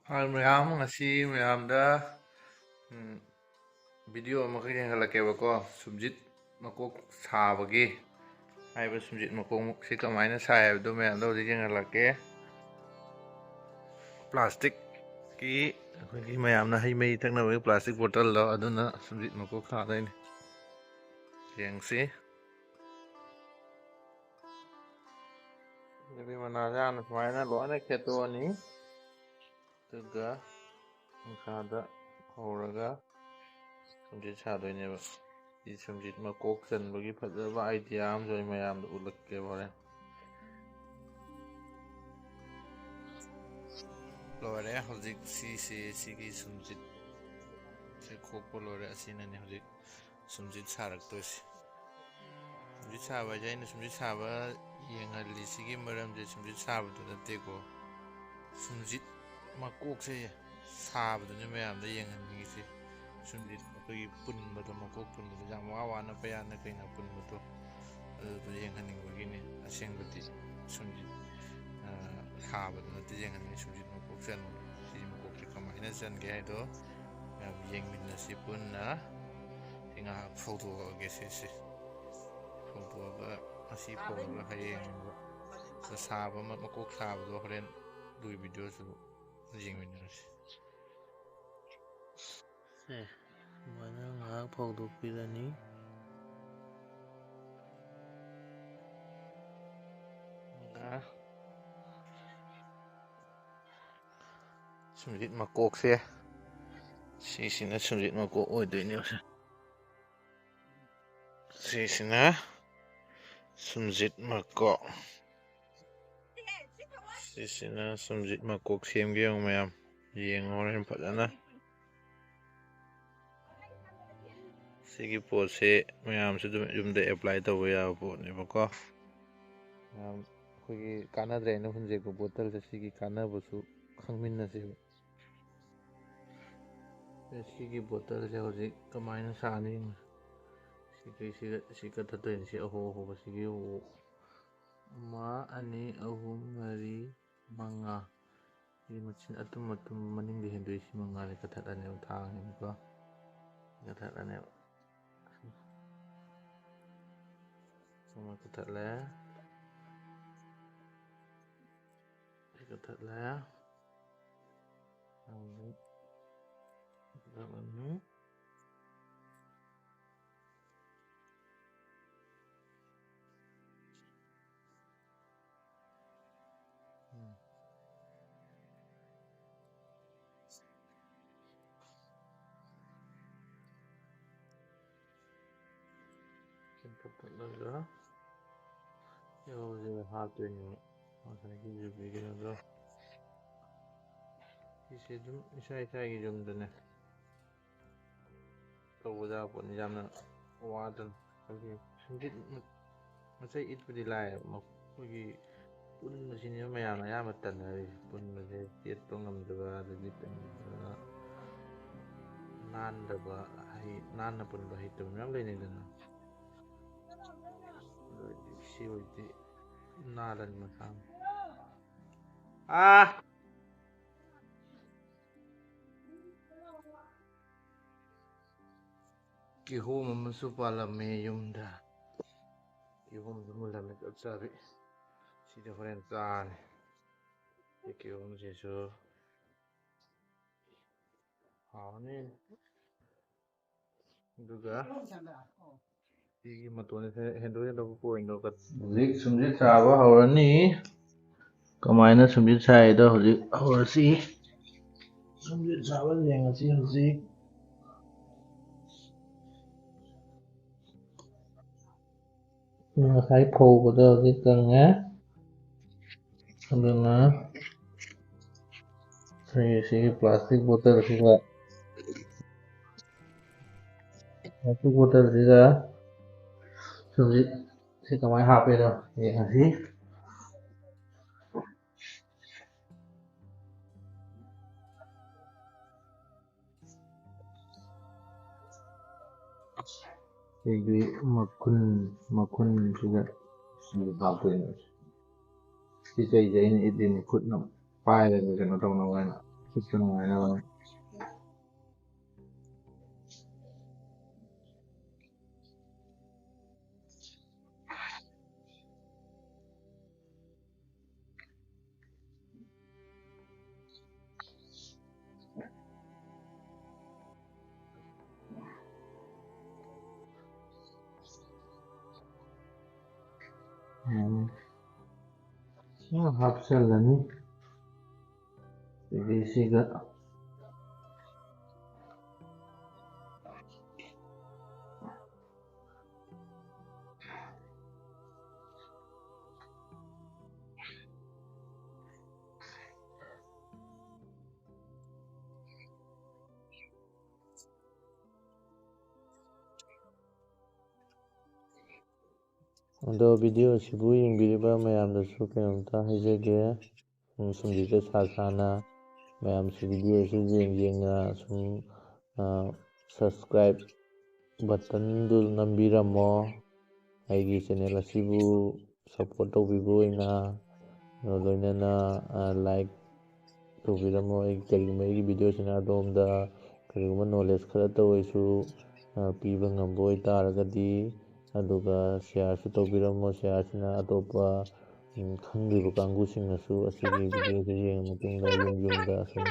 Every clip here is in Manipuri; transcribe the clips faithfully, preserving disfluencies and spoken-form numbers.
ꯍꯥꯏ ꯃꯌꯥꯝ, ꯉꯁꯤ ꯃꯌꯥꯝꯗ ꯎꯝ, ꯚꯤꯗꯤꯑꯣ ꯑꯃꯈꯛ ꯌꯦꯡꯍꯜꯂꯛꯀꯦꯕꯀꯣ꯫ ꯁꯨꯝꯖꯤꯠ ꯃꯀꯣꯛ ꯁꯥꯕꯒꯤ ꯍꯥꯏꯕ ꯁꯨꯝꯖꯤꯠ ꯃꯀꯣꯛꯁꯤ ꯀꯃꯥꯏꯅ ꯁꯥꯏ ꯍꯥꯏꯕꯗꯨ ꯃꯌꯥꯝꯗ ꯍꯧꯖꯤꯛ ꯌꯦꯡꯍꯜꯂꯛꯀꯦ꯫ ꯄ꯭ꯂꯥꯁꯇꯤꯛꯀꯤ ꯑꯩꯈꯣꯏꯒꯤ ꯃꯌꯥꯝꯅ ꯍꯩ ꯃꯍꯤ ꯊꯛꯅꯕꯒꯤ ꯄ꯭ꯂꯥꯁꯇꯤꯛ ꯕꯣꯇꯜꯗꯣ, ꯑꯗꯨꯅ ꯁꯨꯝꯖꯤꯠ ꯃꯀꯣꯛ ꯁꯥꯗꯣꯏꯅꯤ꯫ ꯌꯦꯡꯁꯤ꯫ ꯑꯗꯨꯗꯤ ꯃꯅꯥꯁꯦ ꯍꯥꯟꯅ ꯁꯨꯃꯥꯏꯅ ꯂꯣꯏꯅ ꯈꯦꯠꯇꯣꯛꯑꯅꯤ꯫ ꯑꯗꯨꯒ ꯅꯨꯡꯁꯥꯗ ꯐꯧꯔꯒ ꯁꯨꯝꯖꯤꯠ ꯁꯥꯗꯣꯏꯅꯦꯕ꯫ ꯁꯤ ꯁꯨꯝꯖꯤꯠ ꯃꯀꯣꯛ ꯆꯟꯕꯒꯤ ꯐꯖꯕ ꯑꯥꯏꯗꯤꯌꯥ ꯑꯃꯁꯨ ꯑꯩ ꯃꯌꯥꯝꯗ ꯎꯠꯂꯛꯀꯦ ꯍꯣꯔꯦꯟ꯫ ꯂꯣꯏꯔꯦ꯫ ꯍꯧꯖꯤꯛ ꯁꯤꯁꯦ, ꯁꯤꯒꯤ ꯁꯨꯝꯖꯤꯠꯁꯦ ꯈꯣꯛꯄ ꯂꯣꯏꯔꯦ꯫ ꯑꯁꯤꯅꯅꯦ ꯍꯧꯖꯤꯛ ꯁꯨꯝꯖꯤꯠ ꯁꯥꯔꯛꯇꯣꯏꯁꯦ꯫ ꯁꯨꯝꯖꯤꯠ ꯁꯥꯕ ꯍꯥꯏꯁꯦ, ꯑꯩꯅ ꯁꯨꯝꯖꯤꯠ ꯁꯥꯕ ꯌꯦꯡꯍꯜꯂꯤꯁꯤꯒꯤ ꯃꯔꯝꯁꯦ ꯁꯨꯝꯖꯤꯠ ꯁꯥꯕꯗꯨ ꯅꯠꯇꯦꯀꯣ꯫ ꯁꯨꯝꯖꯤꯠ ꯃꯀꯣꯛꯁꯦ ꯁꯥꯕꯗꯨꯅꯤ ꯃꯌꯥꯝꯗ ꯌꯦꯡꯍꯟꯅꯤꯡꯉꯤꯁꯦ꯫ ꯁꯨꯝꯖꯤꯠ ꯑꯩꯈꯣꯏꯒꯤ ꯄꯨꯟꯕꯗꯣ, ꯃꯀꯣꯛ ꯄꯨꯟꯕꯗꯣ, ꯌꯥꯝ ꯋꯥ ꯋꯥꯅ ꯄꯩꯌꯥꯅ ꯀꯩꯅ ꯄꯨꯟꯕꯗꯣ, ꯑꯗꯨꯗꯣ ꯌꯦꯡꯍꯟꯅꯤꯡꯕꯒꯤꯅꯤ꯫ ꯑꯁꯦꯡꯕꯗꯤ ꯁꯨꯝꯖꯤꯠ, ꯑ, ꯁꯥꯕꯗꯨ ꯅꯠꯇꯦ ꯌꯦꯡꯍꯟꯅꯤꯡꯉꯤ, ꯁꯨꯝꯖꯤꯠ ꯃꯀꯣꯛ ꯆꯟꯕꯗꯣ꯫ ꯁꯤ ꯃꯀꯣꯛꯁꯦ ꯀꯃꯥꯏꯅ ꯆꯟꯒꯦ ꯍꯥꯏꯗꯣ ꯃꯌꯥꯝ ꯌꯦꯡꯃꯤꯟꯅꯁꯤ ꯄꯨꯟꯅ꯫ ꯁꯤ ꯉꯥꯏꯍꯥꯛ ꯐꯧꯗꯣꯛꯑꯒꯦ ꯁꯤꯁꯦ꯫ ꯐꯧꯗꯣꯛꯑꯒ ꯑꯁꯤ ꯐꯧꯔꯒ ꯍꯌꯦꯡ ꯁꯥꯕ ꯑꯃ, ꯃꯀꯣꯛ ꯁꯥꯕꯗꯣ ꯍꯣꯔꯦꯟ ꯑꯗꯨꯒꯤ ꯚꯤꯗꯤꯑꯣꯁꯨ ꯌꯦꯡꯃꯤꯟꯅꯔꯁꯤ꯫ ꯁꯦ, ꯑꯗꯨꯃꯥꯏꯅ ꯉꯥꯏꯍꯥꯛ ꯐꯧꯗꯣꯛꯄꯤꯔꯅꯤ꯫ ꯑꯗꯨꯒ ꯁꯨꯝꯖꯤꯠ ꯃꯀꯣꯛꯁꯦ, ꯁꯤꯁꯤꯅ ꯁꯨꯝꯖꯤꯠ ꯃꯀꯣꯛ ꯑꯣꯏꯗꯣꯏꯅꯦꯕ꯫ ꯁꯤꯁꯤꯅ ꯁꯨꯝꯖꯤꯠ ꯃꯀꯣꯛ꯫ ꯁꯤꯁꯤꯅ ꯁꯨꯝꯖꯤꯠ ꯃꯀꯣꯛ ꯁꯦꯝꯒꯦ ꯌꯦꯡꯉꯨ ꯃꯌꯥꯝ꯫ ꯌꯦꯡꯉꯣ ꯍꯣꯔꯦꯟ ꯐꯖꯅ꯫ ꯁꯤꯒꯤ ꯄꯣꯠꯁꯦ ꯃꯌꯥꯝꯁꯨ ꯑꯗꯨꯝ ꯌꯨꯝꯗ ꯑꯦꯄ꯭ꯂꯥꯏ ꯇꯧꯕ ꯌꯥꯕ ꯄꯣꯠꯅꯦꯕꯀꯣ꯫ ꯃꯌꯥꯝ ꯑꯩꯈꯣꯏꯒꯤ ꯀꯥꯟꯅꯗ꯭ꯔꯦ ꯍꯥꯏꯅ ꯍꯨꯟꯖꯤꯟꯕ ꯕꯣꯇꯜꯁꯦ ꯁꯤꯒꯤ ꯀꯥꯟꯅꯕꯁꯨ ꯈꯪꯃꯤꯟꯅꯁꯦꯕ꯫ ꯁꯤꯒꯤ ꯕꯣꯇꯜꯁꯦ ꯍꯧꯖꯤꯛ ꯀꯃꯥꯏꯅ ꯁꯥꯅꯤ ꯌꯦꯡꯉꯨ꯫ ꯁꯤꯒꯤꯁꯤꯒ ꯁꯤ ꯀꯛꯊꯠꯇꯣꯏꯅꯤ꯫ ꯁꯤ ꯑꯍꯣ ꯑꯍꯣꯕ ꯁꯤꯒꯤ ꯑꯃ, ꯑꯅꯤ, ꯑꯍꯨꯝ, ꯃꯔꯤ, ꯃꯉꯥ꯫ ꯁꯤ ꯃꯆꯤꯟ ꯑꯇꯨꯝ ꯑꯇꯨꯝ ꯃꯅꯤꯡꯗ ꯍꯦꯟꯗꯣꯛꯏꯁꯤ ꯃꯉꯥꯗ ꯀꯛꯊꯠꯂꯅꯦꯕ, ꯊꯥꯡꯁꯤꯅꯀꯣ꯫ ꯀꯛꯊꯠꯂꯅꯦꯕ꯫ ꯁꯨꯃ ꯀꯛꯊꯠꯂꯦ꯫ ꯁꯤ ꯀꯛꯊꯠꯂꯦ꯫ ꯑꯃꯨꯛ ꯀꯛꯊꯠꯂꯅꯤ꯫ ꯎꯝ꯫ ꯁꯤ ꯀꯛꯊꯠꯂꯒ ꯌꯥꯎꯁꯦ ꯍꯥꯞꯇꯣꯏꯅꯦꯕ꯫ ꯉꯁꯥꯏꯒꯤ ꯌꯨꯕꯤ ꯀꯩꯅꯣꯗꯣ꯫ ꯁꯤꯁꯦ ꯑꯗꯨꯝ ꯏꯁꯥ ꯏꯁꯥꯒꯤ ꯌꯨꯝꯗꯅꯦ ꯇꯧꯕ ꯌꯥꯕ ꯄꯣꯠꯅꯤ, ꯌꯥꯝꯅ ꯋꯥꯗꯅ꯫ ꯑꯩꯈꯣꯏꯒꯤ ꯁꯨꯝꯖꯤꯠ ꯃꯆꯩ ꯏꯠꯄꯗꯤ ꯂꯥꯏꯌꯦꯕ, ꯃꯈꯣꯏꯒꯤ ꯄꯨꯟꯕꯁꯤꯅꯦꯕ ꯃꯌꯥꯝꯅ ꯑꯌꯥꯝꯕ ꯇꯟꯅꯔꯤꯁꯦ꯫ ꯄꯨꯟꯕꯁꯦ ꯆꯦꯠꯄ ꯉꯝꯗꯕ, ꯑꯗꯒꯤ ꯇꯟꯗꯕ, ꯅꯥꯟꯗꯕ, ꯍꯩ-, ꯅꯥꯟꯅ ꯄꯨꯟꯕ ꯍꯩꯇꯕ ꯃꯌꯥꯝ ꯂꯩꯅꯩꯗꯅ꯫ ꯑꯗꯣ ꯁꯤ ꯑꯣꯏꯗꯤ ꯅꯥꯜꯂꯅꯤ ꯃꯁꯥꯅ꯫ ꯑꯥ! ꯀꯤꯍꯣꯝ ꯑꯃꯁꯨ ꯄꯥꯜꯂꯝꯃꯦ ꯌꯨꯝꯗ꯫ ꯀꯤꯍꯣꯝꯁꯨ ꯃꯨꯜꯂꯝꯃꯦ, ꯆꯞ ꯆꯥꯕꯤ꯫ ꯁꯤꯗꯤ ꯍꯣꯔꯦꯟ ꯆꯥꯔꯅꯤ꯫ ꯁꯤ ꯀꯤꯍꯣꯝꯁꯤꯁꯨ ꯍꯥꯎꯔꯅꯤ꯫ ꯑꯗꯨꯒ ꯁꯤꯒꯤ ꯃꯇꯣꯟꯁꯦ ꯍꯦꯟꯗꯣꯛ ꯍꯦꯟꯗꯣꯛꯄ ꯄꯣꯏꯟꯗꯣ ꯀꯠ-, ꯍꯧꯖꯤꯛ ꯁꯨꯝꯁꯤꯠ ꯁꯥꯕ ꯍꯧꯔꯅꯤ꯫ ꯀꯃꯥꯏꯅ ꯁꯨꯝꯁꯤꯠ ꯁꯥꯏꯗꯣ ꯍꯧꯖꯤꯛ ꯍꯧꯔꯁꯤ꯫ ꯁꯨꯝꯁꯤꯠ ꯁꯥꯕ ꯌꯦꯡꯉꯁꯤ ꯍꯧꯖꯤꯛ꯫ ꯉꯁꯥꯏ ꯐꯧꯕꯗꯣ ꯍꯧꯖꯤꯛ ꯀꯪꯉꯦ꯫ ꯑꯗꯨꯅ ꯑꯩꯈꯣꯏꯒꯤ ꯁꯤꯒꯤ plastic bottle ꯁꯤꯒ, plastic bottle ꯁꯤꯒ ꯁꯨꯝꯁꯤꯠ ꯁꯤ ꯀꯃꯥꯏꯅ ꯍꯥꯞꯄꯦꯗꯣ ꯌꯦꯡꯉꯁꯤ꯫ ꯁꯤꯒꯤ ꯃꯈꯨꯟ, ꯃꯈꯨꯟꯁꯤꯗ ꯁꯤ ꯍꯥꯞꯇꯣꯏꯅꯦ꯫ ꯁꯤ ꯆꯩꯁꯦ ꯑꯩꯅ ꯏꯠꯂꯤꯅꯤ ꯈꯨꯠꯅ꯫ ꯄꯥꯏꯔꯒ ꯀꯩꯅꯣ ꯇꯧꯅꯕ ꯍꯥꯏꯅ, ꯈꯨꯠꯇ ꯅꯨꯡꯉꯥꯏꯅꯕ ꯍꯥꯏꯅ꯫ ꯎꯝ꯫ ꯍꯥꯞꯆꯜꯂꯅꯤ꯫ ꯁꯤꯒ ꯑꯗꯣ video ꯑꯁꯤꯕꯨ ꯌꯦꯡꯕꯤꯔꯤꯕ ꯃꯌꯥꯝꯗꯁꯨ ꯀꯩꯅꯣꯝꯇ ꯍꯥꯏꯖꯒꯦ꯫ ꯎꯝ, ꯁꯨꯝ ꯁꯤꯗ ꯁꯥ ꯁꯥꯅ ꯃꯌꯥꯝꯁꯨ video ꯑꯁꯤ ꯌꯦꯡ ꯌꯦꯡꯅ ꯁꯨꯝ, ꯑ, subscribe button ꯗꯨ ꯅꯝꯕꯤꯔꯝꯃꯣ꯫ ꯑꯩꯒꯤ channel ꯑꯁꯤꯕꯨ support ꯇꯧꯕꯤꯕ ꯑꯣꯏꯅ, ꯑ, ꯂꯣꯏꯅꯅ, ꯑ, like ꯇꯧꯕꯤꯔꯝꯃꯣ꯫ ꯑꯩ ꯀꯔꯤꯒꯨꯝꯕ ꯑꯩꯒꯤ video ꯁꯤꯅ ꯑꯗꯣꯝꯗ ꯀꯔꯤꯒꯨꯝꯕ knowledge ꯈꯔꯇ ꯑꯣꯏꯁꯨ, ꯑ, ꯄꯤꯕ ꯉꯝꯕ ꯑꯣꯏꯇꯥꯔꯒꯗꯤ, ꯑꯗꯨꯒ share ꯁꯨ ꯇꯧꯕꯤꯔꯝꯃꯣ꯫ Share ꯁꯤꯅ ꯑꯇꯣꯞꯄ, ꯎꯝ, ꯈꯪꯗ꯭ꯔꯤꯕ ꯀꯥꯡꯕꯨꯁꯤꯡꯅꯁꯨ ꯑꯁꯤꯒꯤ video ꯁꯤ ꯌꯦꯡꯉ ꯃꯇꯨꯡꯗ ꯌꯨꯝ ꯌꯨꯝꯗ ꯁꯨꯝ,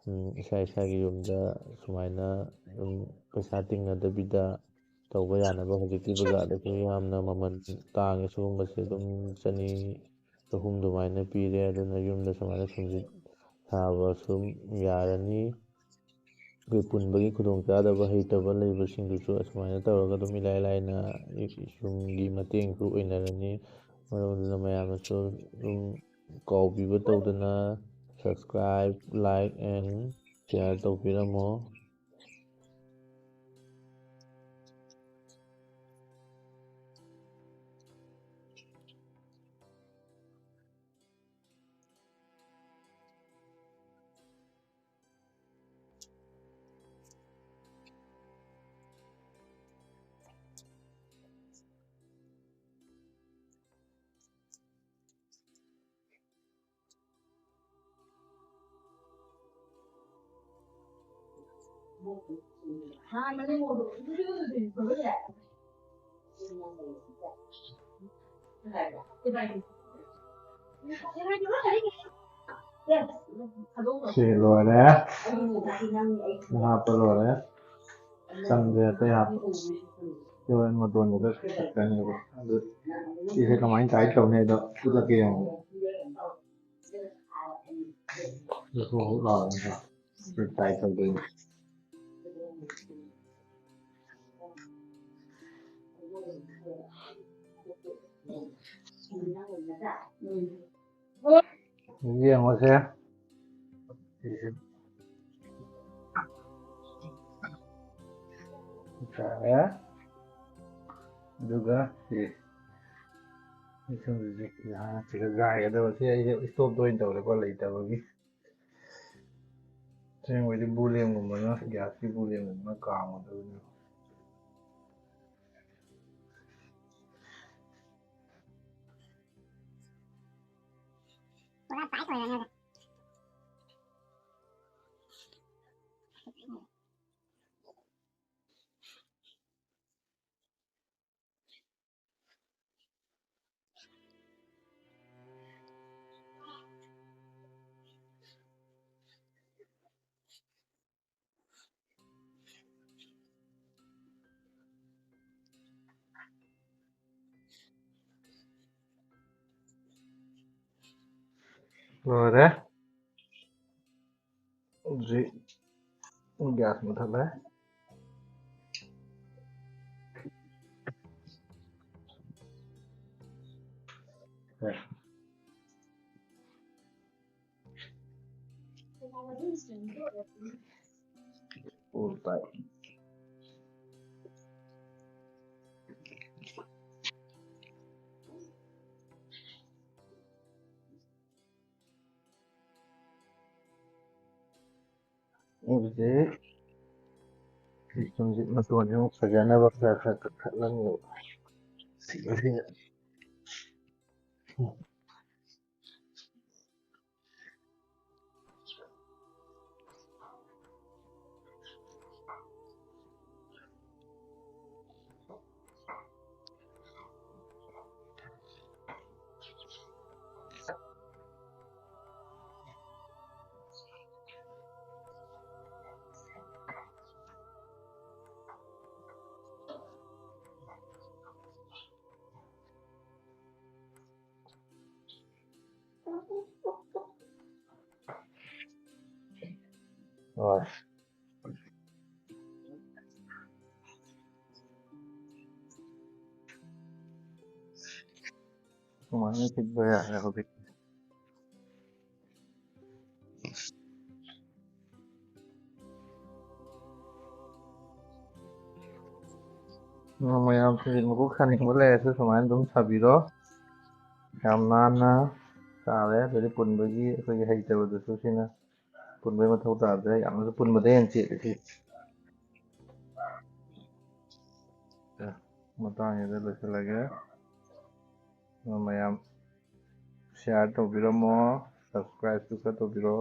ꯎꯝ, ꯏꯁꯥ ꯏꯁꯥꯒꯤ ꯌꯨꯝꯗ ꯁꯨꯃꯥꯏꯅ ꯑꯗꯨꯝ ꯄꯩꯁꯥ ꯇꯤꯡꯅꯗꯕꯤꯗ ꯇꯧꯕ ꯌꯥꯅꯕ꯫ ꯍꯧꯖꯤꯛꯇꯤ ꯕꯖꯥꯔꯗꯁꯨ ꯌꯥꯝꯅ ꯃꯃꯜ ꯇꯥꯡꯉꯦ꯫ ꯁꯤꯒꯨꯝꯕꯁꯦ ꯑꯗꯨꯝ ꯆꯅꯤ, ꯆꯍꯨꯝ ꯑꯗꯨꯃꯥꯏꯅ ꯄꯤꯔꯦ꯫ ꯑꯗꯨꯅ ꯌꯨꯝꯗ ꯁꯨꯃꯥꯏꯅ ꯁꯨꯝꯁꯤꯠ ꯁꯥꯕꯁꯨ ꯌꯥꯔꯅꯤ꯫ ꯑꯩꯈꯣꯏ ꯄꯨꯟꯕꯒꯤ ꯈꯨꯗꯣꯡꯆꯥꯗꯕ ꯍꯩꯇꯕ ꯂꯩꯕꯁꯤꯡꯗꯨꯁꯨ ꯑꯁꯨꯃꯥꯏꯅ ꯇꯧꯔꯒ ꯑꯗꯨꯝ ꯏꯂꯥꯏ ꯂꯥꯏꯅ ꯌꯨꯝꯒꯤ ꯃꯇꯦꯡꯁꯨ ꯑꯣꯏꯅꯔꯅꯤ꯫ ꯃꯔꯝ ꯑꯗꯨꯅ ꯃꯌꯥꯝꯅꯁꯨ ꯑꯗꯨꯝ ꯀꯥꯎꯕꯤꯕ ꯇꯧꯗꯅ subscribe, like and share ꯇꯧꯕꯤꯔꯝꯃꯣ꯫ ꯁꯤ ꯂꯣꯏꯔꯦ꯫ ꯍꯥꯞꯄ ꯂꯣꯏꯔꯦ꯫ ꯆꯪꯗ꯭ꯔꯦ ꯑꯇꯩ ꯍꯥꯞꯄ꯫ ꯁꯤ ꯍꯣꯔꯦꯟ ꯃꯇꯣꯟꯗꯨꯗ ꯈꯤꯇꯪꯅꯦꯕ꯫ ꯑꯗꯨ ꯁꯤꯁꯦ ꯀꯃꯥꯏꯅ ꯇꯥꯏꯠ ꯇꯧꯅꯤ ꯍꯥꯏꯗꯣ ꯎꯠꯂꯛꯀꯦ ꯌꯦꯡꯉꯣ꯫ ꯍꯨꯛ ꯍꯨꯛ ꯂꯥꯎꯔꯒ ꯇꯥꯏꯠ ꯇꯧꯗꯣꯏꯅꯤ꯫ ꯌꯦꯡꯉꯣꯁꯦ꯫ ꯁꯤꯁꯦ ꯌꯥꯔꯦ꯫ ꯑꯗꯨꯒ ꯁꯤ, ꯁꯤ ꯁꯨꯝ ꯁꯤꯒ ꯒꯥꯏꯒꯗꯕ꯫ ꯁꯤ ꯑꯩꯁꯦ ꯏꯁꯇꯣꯞꯇ ꯑꯣꯏꯅ ꯇꯧꯔꯦꯀꯣ, ꯂꯩꯇꯕꯒꯤ꯫ ꯑꯁꯦꯡꯕꯩꯗꯤ ꯕꯨꯂꯦꯝꯒꯨꯝꯕꯅ, ꯒ꯭ꯌꯥꯁꯀꯤ ꯕꯨꯂꯦꯝꯒꯨꯝꯕꯅ ꯀꯥꯝꯒꯗꯕꯅꯦꯕ꯫ ꯄꯨꯔꯥ ꯇꯥꯏꯠ ꯑꯣꯏꯔꯅꯦꯕ꯫ ꯂꯣꯏꯔꯦ꯫ ꯍꯧꯖꯤꯛ ꯒ꯭ꯌꯥꯁ ꯃꯨꯊꯠꯂꯦ꯫ ꯍꯧꯖꯤꯛ ꯁꯤ ꯁꯨꯝꯁꯤ ꯃꯇꯣꯟꯁꯤ ꯑꯃꯨꯛ ꯐꯖꯅꯕ ꯈꯔ ꯈꯔ ꯀꯛꯊꯠꯂꯅꯤ꯫ ꯁꯤꯒꯁꯦ꯫ ꯍꯣꯏ꯫ ꯁꯨꯃꯥꯏꯅ ꯊꯤꯠꯄ ꯌꯥꯔꯦ ꯍꯧꯖꯤꯛ꯫ ꯑ, ꯃꯌꯥꯝ ꯁꯤꯡꯖꯨ ꯃꯀꯨ ꯁꯥꯅꯤꯡꯕ ꯂꯩꯔꯁꯨ ꯁꯨꯃꯥꯏꯅ ꯑꯗꯨꯝ ꯁꯥꯕꯤꯔꯣ꯫ ꯌꯥꯝ ꯅꯥꯟꯅ ꯁꯥꯔꯦ꯫ ꯑꯗꯨꯗꯤ ꯄꯨꯟꯕꯒꯤ ꯑꯩꯈꯣꯏꯒꯤ ꯍꯩꯇꯕꯗꯨꯁꯨ ꯁꯤꯅ ꯄꯨꯟꯕꯒꯤ ꯃꯊꯧ ꯇꯥꯗ꯭ꯔꯦ꯫ ꯌꯥꯝꯅꯁꯨ ꯄꯨꯟꯕꯗ ꯍꯦꯟꯅ ꯆꯦꯠꯂꯦ ꯁꯤ꯫ ꯑꯦ, ꯃꯇꯥꯡꯁꯤꯗ ꯂꯣꯏꯁꯤꯜꯂꯒꯦ꯫ ꯑꯗꯣ ꯃꯌꯥꯝ share ꯇꯧꯕꯤꯔꯝꯃꯣ, subscribe ꯁꯨ ꯈꯔ ꯇꯧꯕꯤꯔꯣ꯫